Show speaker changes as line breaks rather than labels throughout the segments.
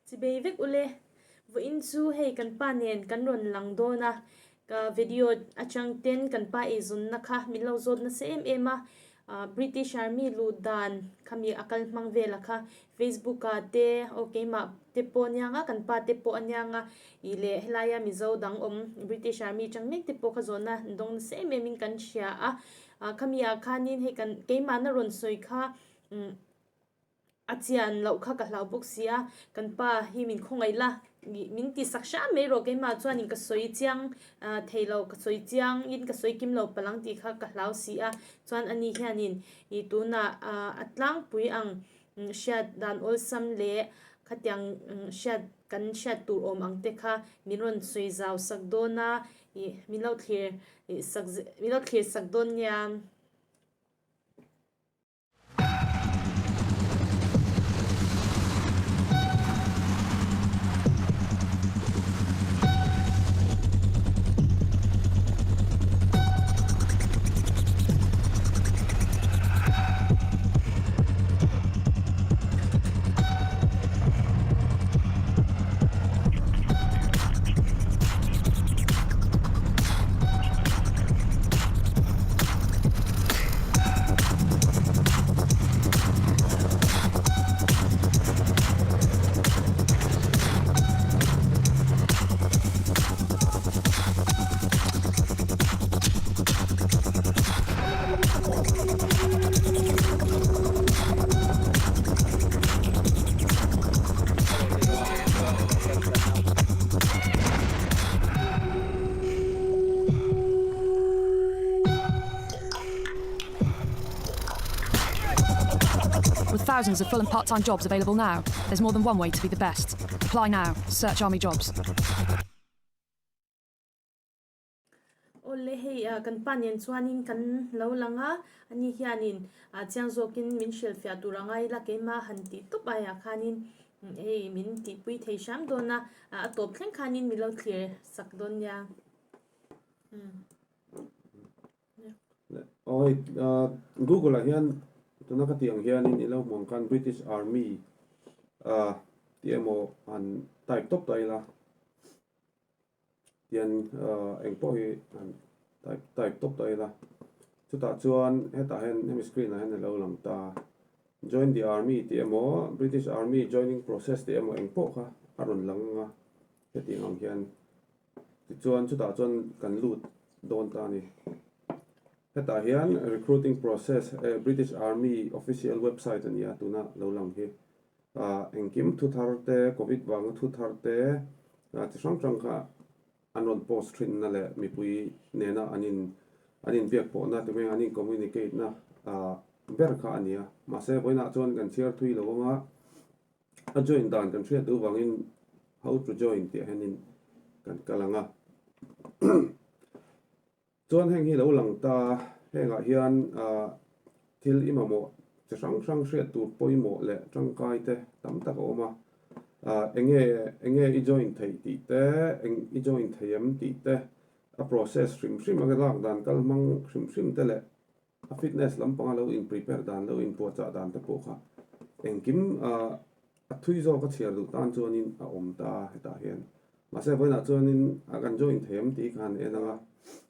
Chibei vek ule, vawiin chu hei kan pa nen kan rawn lang dawn a, ka video atang ten kan pa eizawnna kha min lo zawt nasa em em a, British Army luh dan khami a kal hmang vela kha Facebook ah te aw keimah te pawh aniang a, kan pa te pawh aniang a, ih leh helaia Mizo dang awm British Army atang mek te pawh kha zawhna an dawng nasa em em in kan hria a, khami ah khanin hei kan keimahna rawn sawi kha umm. A chian loh kha ka hlau bawk si a, kan pa hi min khawngaih la, min ti sak hram mai rawh keimah chuanin ka sawi chiang thei lo, ka sawi chiang in ka sawi kim lo palh ang tih kha ka hlau si a, chuan ani hianin ih tunah a tlangpui ang hriat dan awlsam leh khatiang hriat kan hriat tur awm ang te kha min rawn sawi zau sak dawn a, ih min lo thlir sak min lo thlir sak dawn nia.
With thousands of full and part-time jobs available now, there's more than one way to be the best. Apply now. Search Army Jobs.
Awle hei kan pa nen chuanin kan lo lang a, ani hianin chiang zawkin min hrilhfiah tur a ngai la keimah han tih tawp aiah khanin hei min tihpui thei hram dawn a, a tawp thleng khanin min lo thlir sak dawn nia.
Aw hei Google ah hian tuna ka tih ang hianin i lo hmu ang khan British Army tih emaw han type tawp ta ila. Tian eng pawh hi han type type tawp ta ila chutah chuan hetah hian hemi screen ah hian a lo lang ta join the army tih emaw British army joining process tih emaw eng pawh kha a rawn lang ang a hetiang ang hian tichuan chutah chuan kan lut dawn ta a ni hetah hian recruiting process British army official website a ni a tuna lo lang hi. Engkim thu thar te, Covid vanga thu thar te chi hrang hrang kha an rawn post thinna leh mipui nena an in an inbiak pawhna ti mai an in communicate na ber kha a ni a. Mahse vawiinah chuan kan chhiar thui lo anga a join dan kan hriat duh vangin how to join tih ah hianin kan kal ang a. Chuan heng hi lo lang ta, hengah hian thil i mamawh chi hrang hrang hriat tur pawimawh leh tangkai te tam tak a awm a, enge enge i join theih tih te, eng i join thei em tih te, a process hrim hrim a lak dan kal hmang hrim hrim te leh a fitness lampanga lo in prepare dan lo inpuahchah dan te pawh kha engkim a thui zawk a chhiar duh tan chuanin a awm ta hetah hian. Mahse vawiinah chuanin a kan join thei em tih khan en ang a,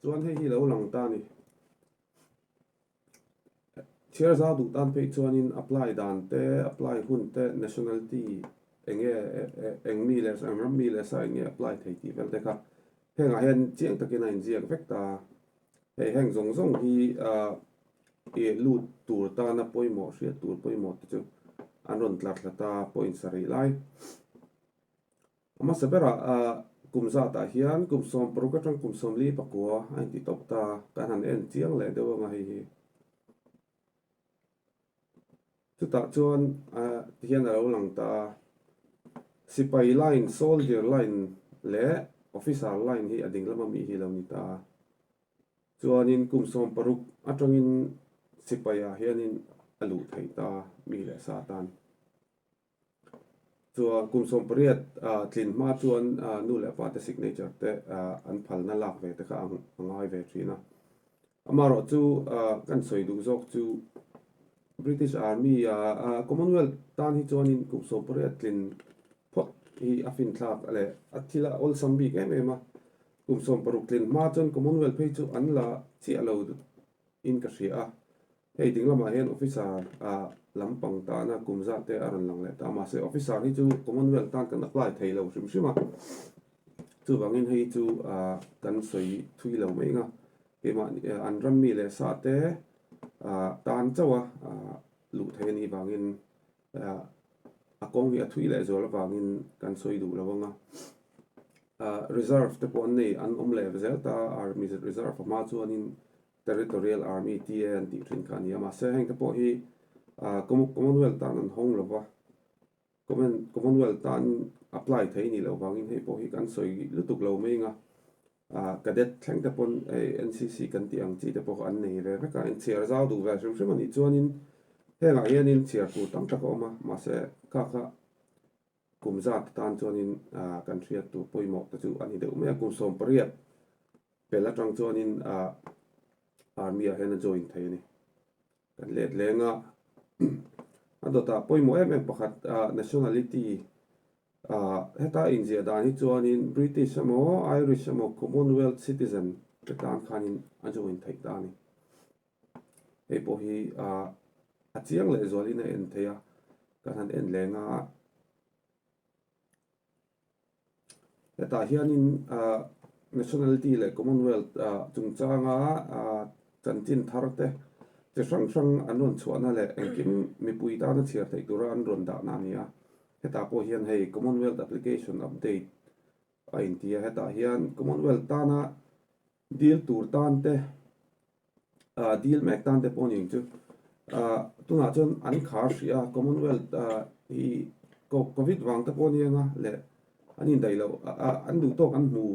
chuan hei hi lo lang ta a ni. Chhiar zau duh tan phei chuanin apply dan te, apply hun te, nationality eng nge eng mi leh eng ram mi leh sa eng nge apply thei tih vel te kha hengah hian chiang takin a inziak vek ta. Hei heng zawng zawng hi ih lut tur tana pawimawh hriat tur pawimawh te chu an rawn tlar thla ta point sarih lai. A hmasa berah kum zatah hian kum 60 atang kum 49 a inti tawp ta, kan han en chiang leh deuh anga hei hi. Chutah chuan tihian a lo lang ta a, sipai line, soldier line leh officer line hi a ding lama mi hi a lo ni ta a. Chuanin kum 60 atangin sipaiah hianin a luh theih ta mi leh sa tan. Chuan kum 18 tlin hma chuan nu leh pa te signature te an phalna lak ve te kha a ngai ve thin a. Amaherawh chu kan sawi duh zawk chu British Army a Commonwealth tan hi chuanin kum 18 tlin phawt hi a finthlak leh a thil a awlsam bik em em a, kum 60 tlin hma chuan Commonwealth phei chu an la chiah lo in ka hria a, hei ding lamah hian officer ah lampang tana kum zat te a rawn lang leh ta a, mahse officer hi chu Commonwealth tan kan apply thei lo hrim hrim a, chuvangin hei chu ah kan sawi thui lo mai ang a, keimah an ram mi leh sa te ah tan chauh a ah luh theih a nih vangin a kawng hi a thui leh zual avangin kan sawi duh lo ang a. Reserve te pawh an nei an awm leh zel ta a, Army Reserve a hma chuanin Territorial Army TA an tih thin kha a ni a, mahse heng te pawh hi Commonwealth tan an hawng lo va, Commonwealth tan apply thei a nih loh vangin hei pawh hi kan sawi lutuk lo mai ang a. Cadet thleng te pawn hei NCC kan tih ang chi te pawh an nei ve vek a, inchhiar zau duh ve hrim hrim a nih chuanin hengah hianin chhiar tur tam tak a awm a, mahse kha kha kum zat tan chuanin kan hriat tur pawimawh te chu a ni deuh mai a, kum 18 pel atang chuanin army ah hian a join thei a ni. Kan let leng a, a dawtah pawimawh em em pakhat nationality Heta inziah dan hi chuanin British emaw Irish emaw Commonwealth citizen te tan khanin a join theih ta a ni. Hei pawh hi a chiang leh zualin a en theih a, kan han en leng a. Hetah hianin Nationality leh Commonwealth chungchanga chanchin thar te chi hrang hrang an rawn chhuahna leh engkim mipui tana chhiar theih tura an rawn dahna a ni a. Hetah pawh hian hei Commonwealth Application Update a inti a, hetah hian Commonwealth tana dil tur tan te ah dil mek tan te pawh a ni ang chu ah tunah chuan an khar hrih a Commonwealth ah hi Covid vang te pawh a ni ang a leh an indaih loh ah an duh tawk an hmu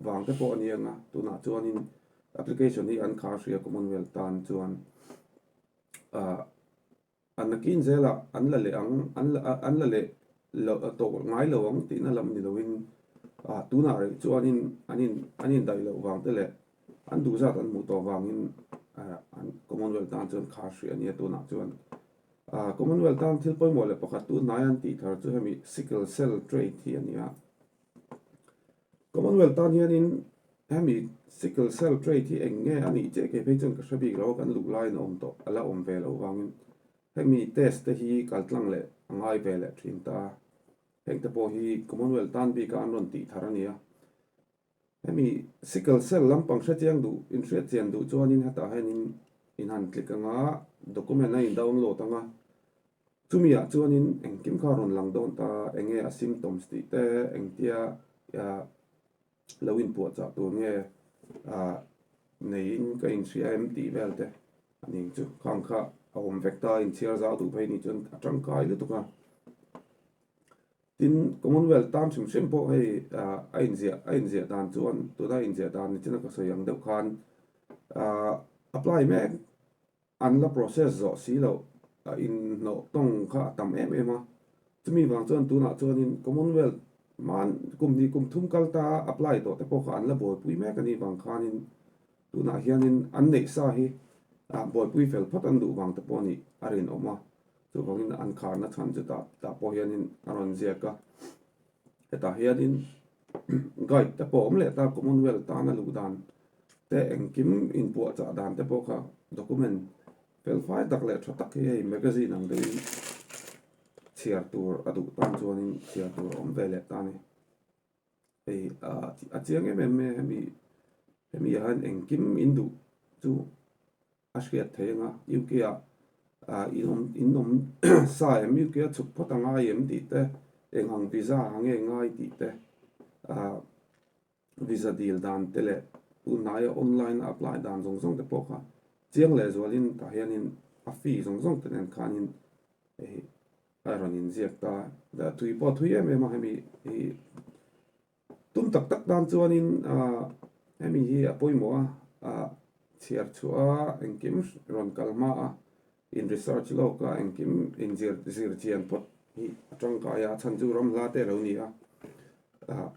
vang te pawh a ni ang a tunah chuanin application hi an khar hrih a Commonwealth tan chuan ah. A nakin zelah an la leh ang, an la an la leh lo tawh ngai lo ang tihna lam ni loin ah tunah rih chuanin an in an indaih loh vang te leh an duh zat an hmuh tawh vangin ah an Commonwealth tan chuan khar hrih a nia tunah chuan. Ah Commonwealth tan thil pawimawh leh pakhat tun hnai an tih thar chu hemi sickle cell trait hi a ni a. Commonwealth tan hianin hemi sickle cell trait hi eng nge a nih chiah kei phei chuan ka hre bik lo a, kan luh laiin a awm tawh a la awm ve loh vangin hemi test te hi kal tlang leh a ngai ve leh thin ta. Heng te pawh hi Commonwealth tan bika an rawn tih thar a ni a. Hemi sickle cell lampang hrechiang duh inhriat chian duh chuanin hetah hianin in han click ang a, document a in download ang a, Chumi ah chuanin engkim kha a rawn lang dawn ta, eng nge a symptoms tih te, engtia lo inpuahchah tur nge neiin ka inhria em tih vel te a ni ang chu. Khang kha a awm vek ta, inchhiar zau duh phei nih chuan a tangkai lutuk a. Tin, Commonwealth tan hrim hrim pawh hei a inziah a inziah dan chuan tuna inziah dan ni china ka sawi ang deuh khan apply mek An la process zawh si loh a inhnawh tawng kha a tam em em a, chumi vang chuan tunah chuanin Commonwealth hman kum hnih kum thum kal ta apply tawh te pawh kha an la buaipui mek a nih vang khanin tunah hianin an neih sa hi buaipui fel phawt an duh vang te pawh a nih a rinawm a, chuvangin an kharna chhan chu tah tah pawh hianin a rawn ziak a, hetah hianin guide te pawh a awm leh ta Commonwealth tana luh dan te engkim inpuahchah dan te pawh kha document fel fai tak leh tha tak hi hei magazine ang deuhin chhiar tur a duh tan chuanin chhiar tur a awm ve leh ta a ni. Hei a chiang em em mai a hemi hemi ah hian engkim in duh chu a hriat theih ang a UK ah in awm in awm sa em UK a chhuk phawt a ngai em tih te eng ang visa a nge ngai tih te ah Visa dil dan te leh tunhnaia online a apply dan zawng zawng te pawh kha chiang leh zualin tah hianin a fee zawng zawng te nen khanin hei a rawn inziak ta. Tui pawh a thui em em a hemi hi tum tak tak tan chuanin hemi hi a pawimawh a chhiar chhuah a engkim rawn kal hma a in research lawk a engkim inzir zir chian phawt hi a tangkai a chhan chu ram hla te a lo ni a ah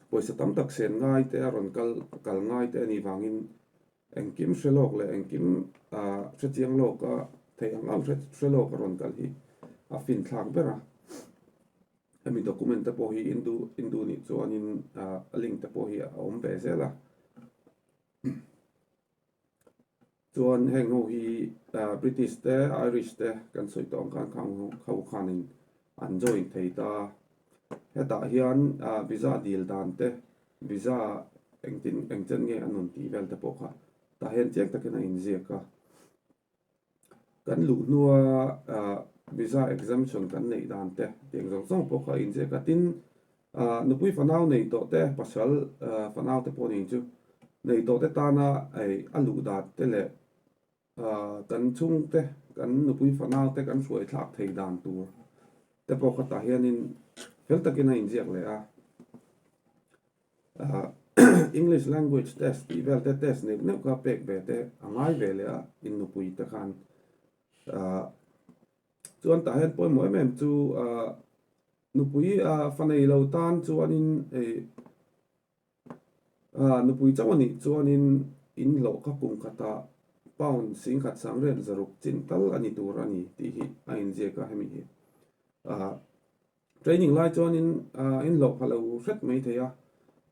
pawisa tam tak sen ngai te a rawn kal kal ngai te a nih vangin engkim hre lawk leh engkim ah hrechiang lawk a theih ang ang hre lawk a rawn kal hi a fin thlak ber a. Hemi document te pawh hi in duh in duh nih chuanin a link te pawh hi a awm ve zel a. Chuan heng ho hi British te Irish te kan sawi tawh ang khan khang ho khanin an join thei ta. Hetah hian visa dil dan te visa engtin engchen nge a nun tih vel te pawh kha tah hian chiang takin a inziak a. Kan luh hnua visa exemption kan neih dan te tiang zawng zawng pawh kha a inziak a. Tin, nupui fanau nei tawh te, pasal fanau te pawh nih chu nei tawh te tana a luh dan te leh kan chhungte, kan nupui fanau te kan hruai thlak thei dan tur te pawh kha tah hianin fel takin a inziak leh a. English language test tih vel te test neuh neuh kha pek ve te a ngai ve leh a in nupui te khan chuan tah hian pawimawh em em chu nupui fa nei lo tan chuanin ih nupui chauh a nih chuanin in hlawh kha kum khatah pound singkhat sangriat zaruk chin tal a ni tur a ni tih hi a inziak a hemi hi. Training lai chuanin in hlawh pha lo hret mai thei a,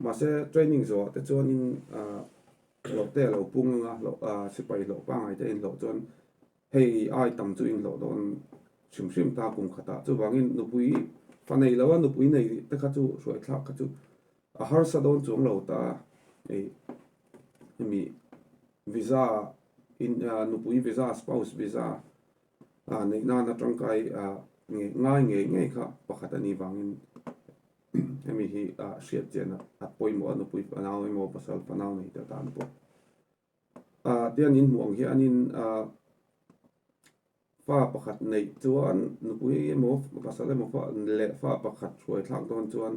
mahse training zawhah te chuanin hlawh te a lo pung ang a, hlawh sipai hlawh pangngai te a inhlawh chuan hei ai tam chu inhlawh dawn hrim hrim ta kum khatah. Chuvangin nupui fa nei lo a, nupui nei te kha chu hruai thlak kha chu a harsa dawn chuang lo ta hei hemi visa in nupui visa spouse visa neih nana tangkai ngai ngei ngei kha pakhat a nih vangin hemi hi hriat chian a pawimawh a nupui fanau emaw pasal fanau nei te atan pawh tian in hmuh ang hianin fa pakhat neih chuan nupui emaw pasal emaw fa leh fa pakhat hruai thlak dawn chuan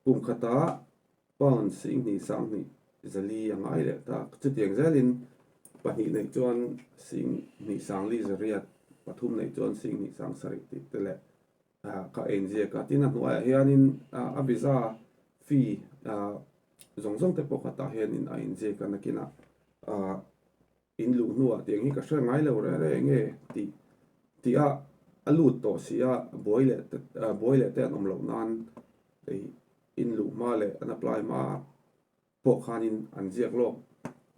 kum khatah Pound 10,000 sang hnih 400 a ngai leh ta. Chutiang zelin pahnih neih chuan 10,000 sang li 800, pathum neih chuan 10,000 sang 7 tih te leh ka ein ziak a. Tin a hnuaiah hianin a visa fee zawng zawng te pawh kha tah hianin a inziak a nakinah In luh hnuah tiang hi ka hre ngai lo reng reng enge tih tih a a lut tawh si a buai leh te buai leh te an awm loh nan hei in luh hma leh an apply hma pawh khanin an ziak lawk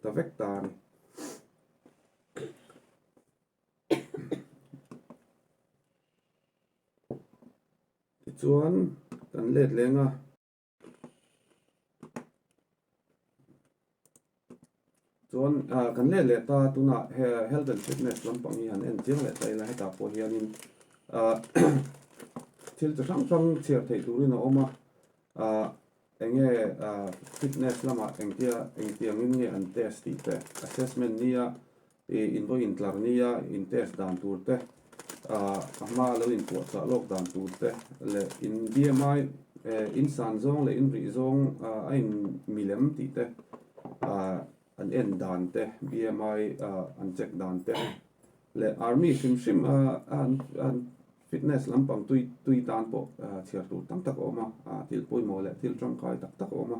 ta vek ta a ni. Tichuan kan let leng a. Chuan kan let leh ta tunah he health and fitness lampang hi han en chiang leh ta ila hetah pawh hianin thil chi hrang hrang chhiar theih turin a awm a enge fitness lamah engtia engtiangin nge an test tih te assessment nia Ih in vawiin tlar nia in test dan tur te, ah a hma lo in puahchah lawk dan tur te leh in BMI eh in san zawng leh in rih zawng ah a in milem tih te ah an en dan te BMI ah an check dan te leh army hrim hrim a an an fitness lampang tui tui tan pawh chhiar tur tam tak a awm a, ah thil pawimawh leh thil tangkai tak tak a awm a,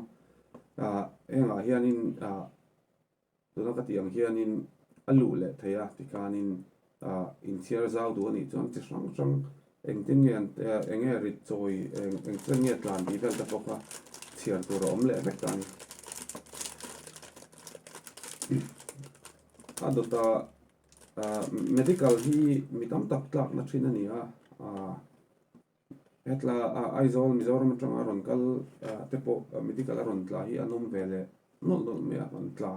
ah hengah hianin ah. Tuna ka tih ang hianin a luh leh thei a tikhanin inchhiar zau duh a nih chuan chi hrang hrang engtin nge an eng nge rit chawi eng engchen nge tlan tih vel te pawh kha chhiar tur a awm leh vek ta a ni. A dawta medical hi mi tam tak tlakna thin a ni a. Hetla Aizawl Mizoram atanga rawn kal te pawh medical a rawn tla hi an awm ve leh nawlh nawlh mai a rawn tla.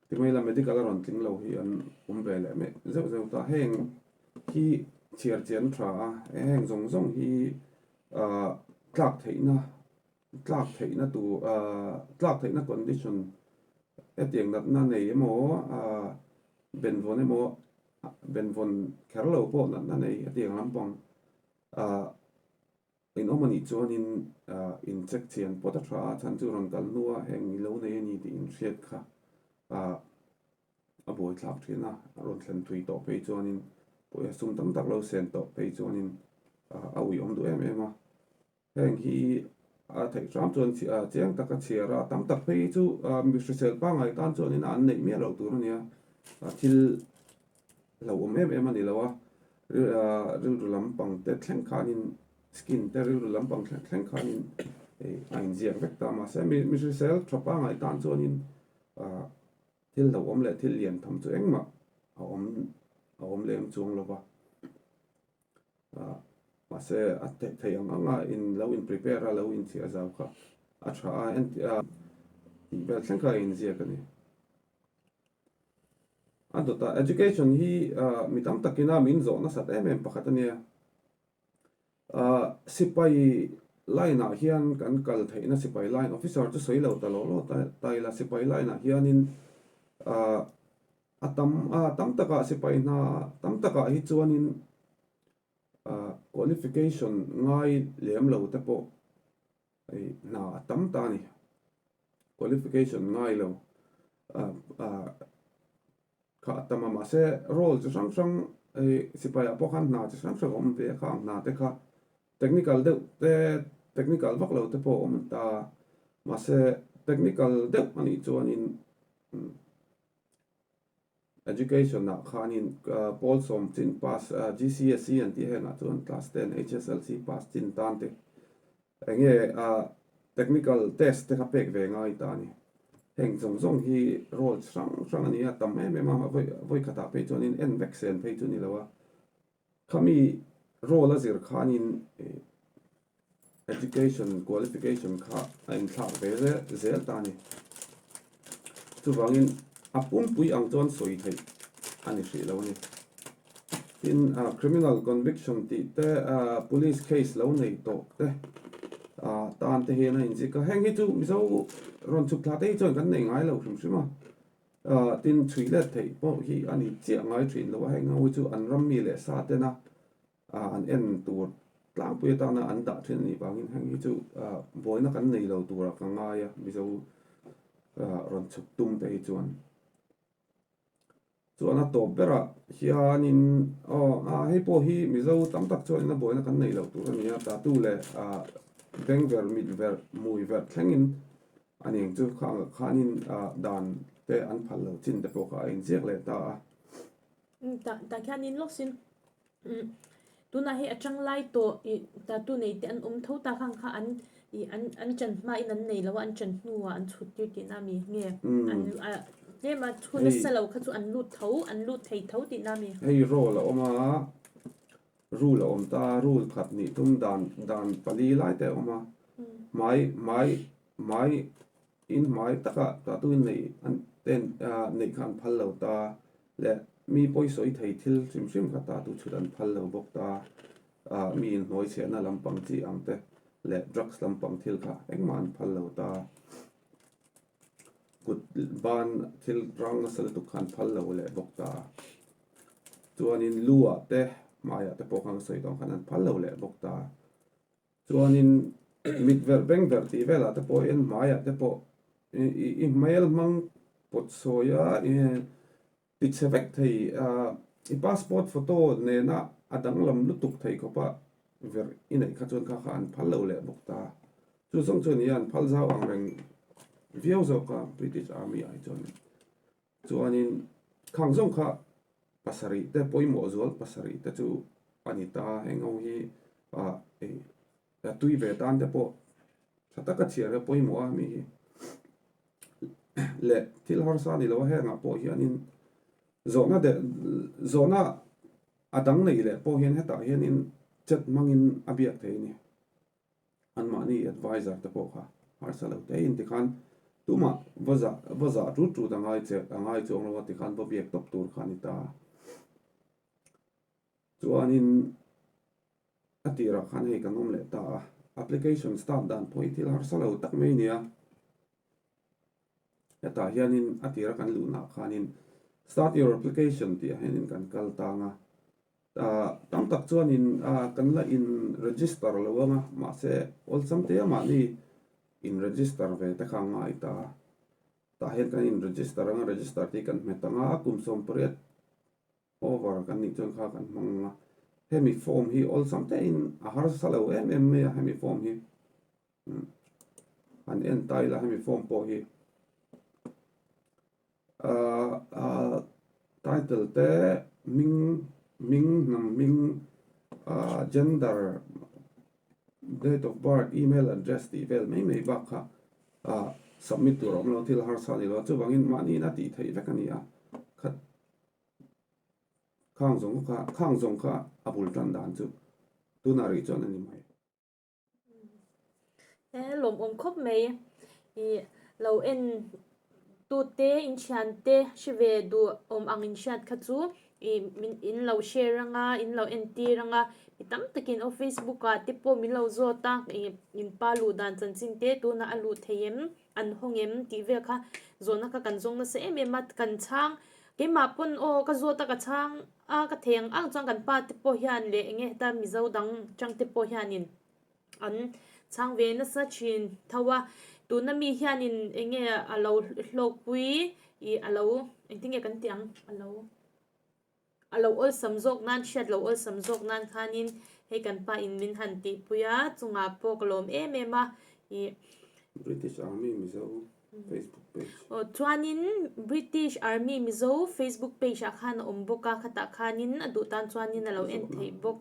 Timaila medical a rawn tling lo hi an awm ve leh mai zeuh zeuh ta. Heng hi chhiar chian tha a, heng zawng zawng hi tlak theihna tlak theihna tur tlak theihna condition hetiang natna nei emaw benvawn emaw benvawn kher lo pawh natna nei hetiang lampang In awm anih chuanin in check chian pawt a tha a, chhan chu rawn kal hnua heng i lo nei a ni tih in hriat kha a buaithlak thin a, a rawn thlen thui tawh phei chuanin pawisa sum tam tak lo sen tawh phei chuanin a uiawm duh em em a. Heng hi a theih hram chuan chiang taka chhiar a, tam tak phei chu mi hrisel pangngai tan chuanin an neih miah loh tur a nia, thil hlauhawm em em a ni lo a, rilru lampang te thleng khanin Skin te rilru lampang thleng thleng khanin a inziak vek ta mahse mi hrisel tha pangai tan chuanin thil hlauhawm leh thil lian tham chu engmah a awm a awm lem chuang lo va. Mahse a theih ang anga in lo in prepare a lo inchhiah zau kha a tha a entir a tih vel thleng kha a inziak a ni. A dawtah education hi mi tam takina min zawh nasat em em pakhat a nia. Sipai line ah hian kan kal theihna sipai line officer chu sawi lo ta law law ta ila sipai line ah hianin a tam a tam takah sipai hna tam takah hi chuanin qualification ngai lem lo te pawh hei hna a tam ta a ni qualification ngai lo Kha a tam a, mahse role chi hrang hrang hei sipai ah pawh khan hna chi hrang hrang a awm ve a, kha ang hna te kha technical deuh te technical vak lo te pawh a awm ta a, mahse technical deuh a nih chuanin education ah khanin pawl sawm chin pass GCSE an tih hengah chuan class ten HSLC pass chin tan te Eng nge a technical test te kha pek ve ngai ta a ni. Heng zawng zawng hi role chi hrang hrang a ni a, tam em em a, vawi khatah phei chuanin en vek sen phei chu ni lo a. Khami role a zir khanin education qualification kha a inthlak ve zel ta a ni. Chuvangin a pumpui ang chuan sawi theih a ni hrih lo a ni. Tin, criminal conviction tih te, police case lo nei tawh te tan te hian a inzik a. Heng hi chu Mizo rawn chhuk thla te hi chuan kan nei ngai lo hrim hrim a. Tin, chhui let theih pawh hi a ni chiah ngai thin lo a. Heng ho hi chu an ram mi leh sa tena an en tur tlangpui atana an dah thin a nih vangin heng hi chu buaina kan nei lo turah ka ngai a, Mizo rawn chhuk tum te hi chuan. Chuan a tawp berah hianin aw a hei pawh hi Mizo tam tak chuanin a buaina kan neih loh tur a ni a, tattoo leh ah beng ver mit ver hmui ver thlengin a ni ang chu khang ah khanin ah dan te an phal lo chin te pawh kha a inziak leh ta a.
Tah tah khianin lawksin Tunah hei a tang lai tawh ih tattoo nei te an awm tho ta khang kha an ih an an chan hmain an nei lo a an chan hnuah an chhut tir tihna a mi nge an ah tlem a chhun nasa lo kha chu an lut tho an lut thei tho tihna a mi.
Hei role a awm a rule a awm ta rule khat nih tum dan dan pali lai te a awm a hmai hmai hmai in hmai taka tattoo in nei an ten neih kha an phal lo ta leh mi pawisawi thei thil hrim hrim kha tattoo chhut an phal lo bawk ta ah mi inhnuai chhiahna lampang chi ang te leh drugs lampang thil kha engmah an phal lo ta kut ban thil rang nasa lutuk kha an phal lo leh bawk ta chuanin lu ah te hmaiah te pawh khan sawi tawng khan an phal lo leh bawk ta. Chuanin mit verh beng verh tih velah te pawh hian hmaiah te pawh i hmel hmang pawt sawi a i ti chhe vek thei a i passport photo nena a danglam lutuk thei khawpa verh i neih kha chuan kha kha an phal lo leh bawk ta. Chu zawng chuan i an phal zau ang reng viau zawk a British Army ah hi chuan. Chuanin khang zawng kha pasarih te pawimawh zual pasarih te chu a ni ta heng ho hi ah ih a tui ve tan te pawh tha taka chhiar hi a pawimawh a mi hi leh thil harsa ni lo a hengah pawh hianin zawhna deh zawhna a dang nei leh pawh hian hetah hianin chat hmangin a biak thei a ni. Anmahni advisor te pawh kha harsa lo te in tikhan tumah va zah va zah tut tut a ngai che a ngai chuang lo a tikhan va biak tawp tur kha a ni ta. Chuanin a tirah khan hei kan awm leh ta a, application start dan pawh hi thil harsa lo tak mai a ni a. Hetah hianin a tira kan luhnaah khanin start your application tih ah hianin kan kal tang a. Tam tak chuanin kan la in register lo ang a, mahse awlsam te mahni in register ve te kha a ngai ta. Tah hian kan in register ang a, register tih kan hmet ang a, kum 18 over kan nih chuan kha kan hmang ang a. Hemi form hi awlsam te in a harsa lo em em mai a hemi form hi. An en ta ila hemi form pawh hi ahh title te hming hming hnam hming ahh gender. Date of birth, email address tih vel mai mai bak kha submit tur a awm lo, thil harsa a ni lo a, chuvangin mahni in a tih theih vek a ni a, khat khang zawng kha khang zawng kha a bul tan dan chu tunah rih chuan a ni mai.
He lawmawm khawp mai ih lo en tute inthian te hre ve duh awm ang inhriat kha chu ih min in lo share anga in lo entir anga mi tam takin aw facebook ah te pawh min lo zawt a ih in pa luh dan chanchin te tunah a luh thei em an hawng em tih vel kha zawhna kha kan zawng nasa em em a kan chhang keimah pawn aw ka zawt a ka chhang a ka thei ang ang chuan kan pa te pawh hian leh eng nge heta mizo dang chang te pawh hianin an chhang ve nasa thin tho a tuna mi hianin eng nge a lo hlawkpui ih a lo engtin nge kan tih ang a lo a lo awlsam zawk nan hriat lo awlsam zawk nan khanin hei kan pa in min han tihpui a chungah pawh ka lawm em em a ih.
British Army Mizo Facebook page.
Aw chuanin British Army Mizo Facebook page ah khan a awm bawk a khatah khanin a duh tan chuanin a lo en theih bawk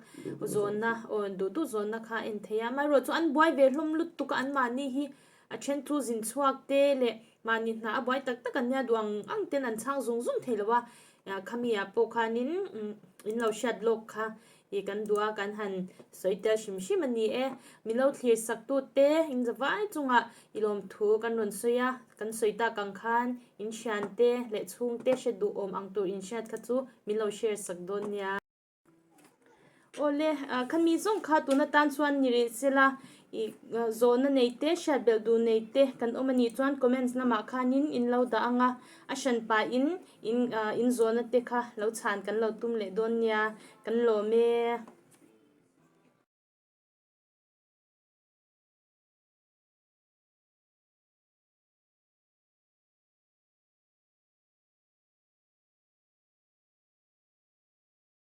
zawnna aw duh duh zawnna kha a en theih a amaherawhchu an buai ve hlawm lutuk a anmahni hi a then chu zin chhuak te leh mahni hna a buai tak tak an nia duh ang ang ten an chhang zung zung thei lo a khami ah pawh khanin in lo hriat lawk kha Ih kan duh a, kan han sawi tel hrim hrim a ni e. Milo thlir sak tute in zavai chungah i lawmthu kan rawn sawi a, kan sawi tak ang khan in thiante leh chhungte hre duh awm ang tur in hriat kha chu min lo share sak dawn nia. Awle, khami zawng kha tun atan chuan ni rih sela ih zawhna nei te, hriat belh duh nei te kan awm a nih chuan comments lamah khanin in lo dah ang a, a hran pahin In in zawhna te kha lo chhan kan lo tum leh dawn nia, kan lawm e.